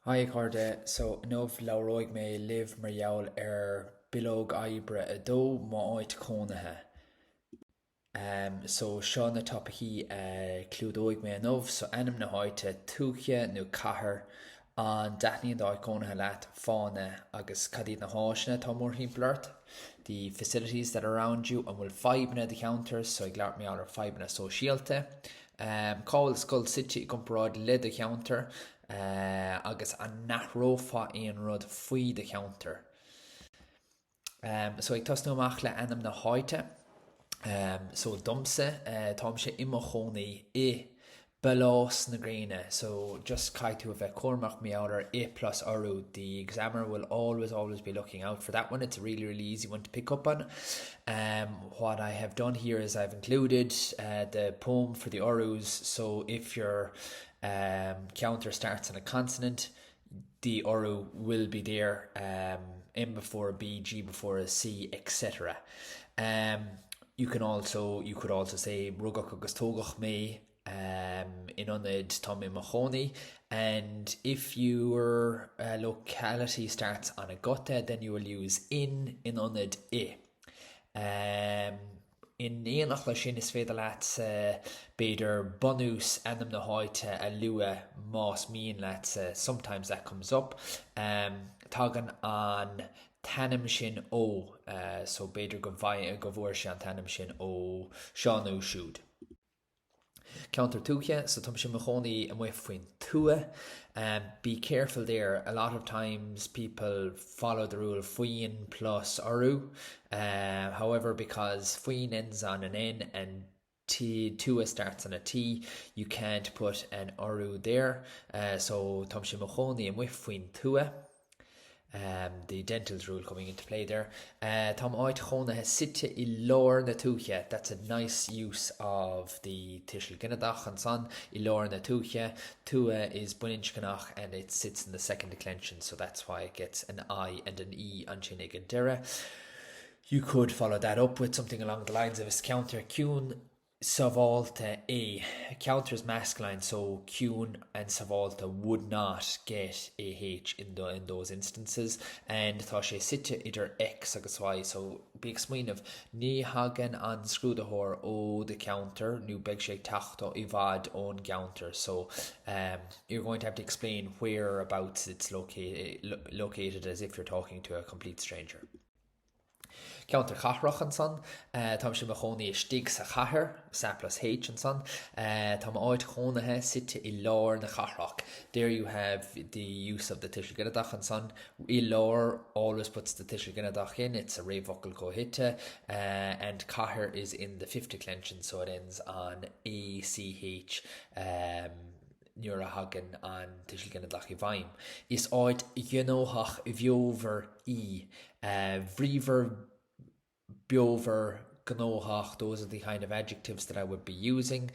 Hi a chairde, so inniu labhróidh mé libh mar gheall ar bileog oibre 2, m'áit chónaithe. Um so seo na topaicí a clúdóidh mé inniu, so ainm na háite, tuaithe nó cathair, an dtaitníonn d'áit chónaithe leat, fáthanna agus cad iad na háiseanna atá mórthimpeall ort, the facilities that are around you, an bhfuil fadhbanna i do cheantar, so ag labhairt mar gheall ar fadhbanna sóisialta, um cá bhfuil scoil suite i gcomparáid le do cheantar, Agus an n-athrófá aon rud faoi do cheantar? So ag tosnú amach le ainm na háite, so domsa, táimse i mo chónaí i bPálás na Gréine, so just caithfidh tú a bheith cúramach mar gheall ar i plus urú, the examiner will always always be looking out for that one, it's a really really easy one to pick up on. What I have done here is I've included the poem for the urús, so if you're ceantar starts on a consonant, the urú will be there, M before a B, G before a C, etc. You can also, you could also say rugadh agus tógadh mé in ionad tá mé i mo chónaí and if your locality starts on a guta then you will use in in ionad i. In éineacht leis sin, is féidir leat, b'fhéidir, bunús ainm na háite a lua más mian leat, sometimes that comes up. Tagann an t-ainm sin ó, so b'fhéidir go bhfuair sé an t-ainm sin ó seo nó siúd. Ceantar tuaithe, so táimse i mo chónaí amuigh faoin tuath. Be careful there, a lot of times people follow the rule faoin plus urú, however because faoin ends on an N and tuath starts on a T, you can't put an urú there, so táimse i mo chónaí amuigh faoin tuath. The dentals rule coming into play there. Tá m'áit chónaithe suite i lár na tuaithe, that's a nice use of the tuiseal ginideach ansan, i lár na tuaithe, tuath is baininscneach and it sits in the second declension so that's why it gets an I and an E ansin ag an deireadh. You could follow that up with something along the lines of is ceantar ciúin sábháilte é. Ceantar is masculine so ciúin and sábháilte would not get a H in the in those instances and tá sé suite idir X agus Y so bí ag smaoineamh, ní thagann an scrúdaitheoir ó do cheantar nó beidh sé ag teacht ó i bhfad ón gceantar so um you're going to have to explain whereabouts it's located as if you're talking to a complete stranger. Ceantar cathrach ansan. Táimse i mo chónaí istigh sa chathair, sa plus H ansan. Tá m'áit chónaithe suite i lár na cathrach. There you have the use of the tuiseal ginideach ansan. I lár always puts the tuiseal ginideach in, it's a réamhfhocal comhshuite, and cathair is in the fifth declension so it ends on A, C, H nuair a thagann an tuiseal ginideach i bhfeidhm. Is áit ghnóthach bheomhar í. Bhríomhar, beomhar, gnóthach, those are the kind of adjectives that I would be using.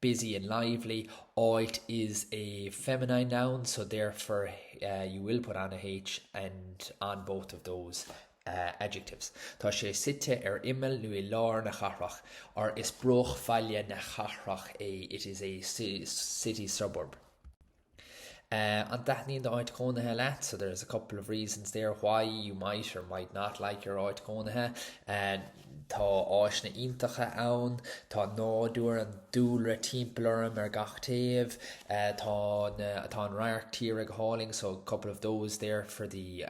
Busy and lively. Áit is a feminine noun, so therefore you will put on a H and on both of those adjectives. Tá sé suite ar imeall nó i lár na cathrach or is bruachbhaile na cathrach é it is a city suburb. An dtaitníonn d'áit chónaithe leat? So there's a couple of reasons there why you might or might not like your áit chónaithe. Tá áiseanna iontacha ann, tá nádúr an dúlra timpeall orm ar gach taobh, tá na tá an radharc tíre go hálainn so a couple of those there for the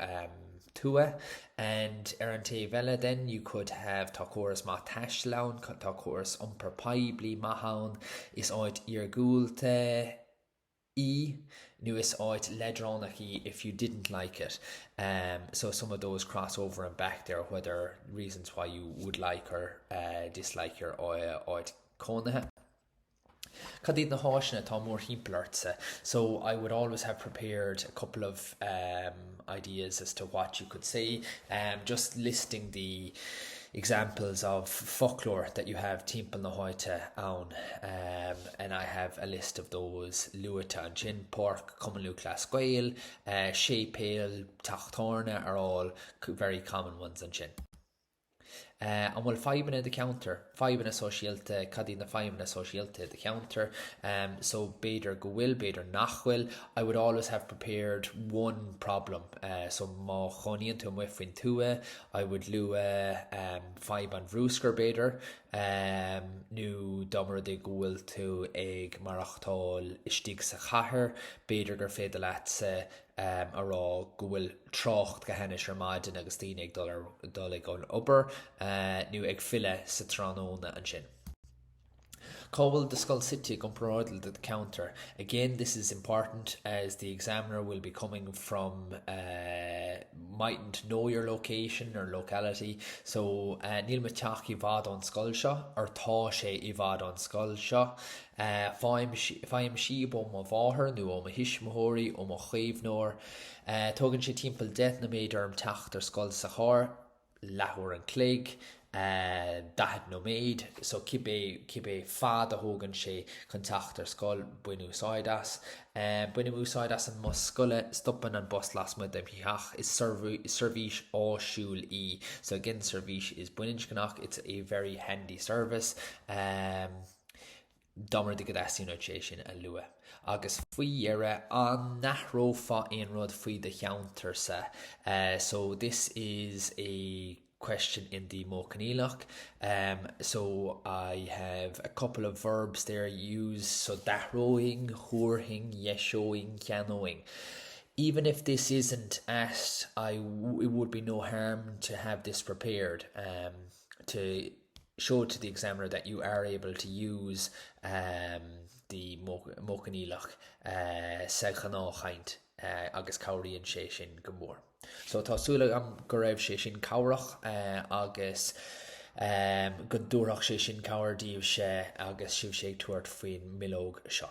tuath and ar an taobh eile then you could have tá córas maith taistil ann, tá córas iompar poiblí maith ann, is áit iargúlta í nó is áit leadránach í if you didn't like it. Um, so some of those cross over and back there whether reasons why you would like or uh, dislike your áit cónaithe. Cad iad na háiseanna atá mórthimpeall ortsa? So I would always have prepared a couple of um, ideas as to what you could say, um, just listing the examples of foclóir that you have timpeall na háite ann um, and I have a list of those luaite ansin, Páirc Chumann Lúthchleas Gael, uh, Séipéal, Teach Tábhairne are all very common ones ansin. An bhfuil fadhbanna i do cheantar? Fadhbanna sóisialta, cad iad na fadhbanna sóisialta i do cheantar? So b'fhéidir go bhfuil, b'fhéidir nach bhfuil. I would always have prepared one problem. So má chónaíonn tú amuigh faoin tuath, I would lua fadhb an bhrúscair b'fhéidir, nó dá mba rud é go bhfuil tú ag maireachtáil istigh sa chathair, b'fhéidir gur féidir leatsa a rá go bhfuil trácht go hainnis ar maidin agus daoine ag dul ar dul ag an obair nó ag filleadh sa tráthnóna ansin. Cá bhfuil do scoil suite i gcomparáid le do cheantar? Again, this is important as the examiner will be coming from mightn't know your location or locality so níl mo teach i bhfad ón scoil seo or tá sé i bhfad ón scoil seo. Faighim síob ó mo mháthair nó ó mo thuismitheoirí, ó mo chaomhnóir. Tógann sé timpeall 10 nóiméad orm teacht ar scoil sa charr, leathuair an chloig, 40 nóiméad, so cibé, cibé fad a thógann sé chun teacht ar scoil, bain úsáid as. Bainim úsáid as an mbus scoile, stopann an bus lasmuigh de mo theach, is seirbhís áisiúil í. So again, seirbhís is baininscneach, it's a very handy service. Dá mba rud é go dteastaíonn uait é sin a lua. Agus faoi dheireadh, an n-athrófá aon rud faoi do cheantarsa? So this is a question in the Modh Coinníollach. So I have a couple of verbs there used, so d'athróinn, thabharfainn, dheiseoinn, cheannóinn. Even if this isn't asked, I, it would be no harm to have this prepared to show to the examiner that you are able to use the Modh Coinníollach sa ghnáthchaint agus cabhraíonn sé sin go mór. So tá súil agam go raibh sé sin cabhrach agus go dtabharfadh sé sin cabhair daoibhse agus sibhse ag tabhairt faoin mbileog seo.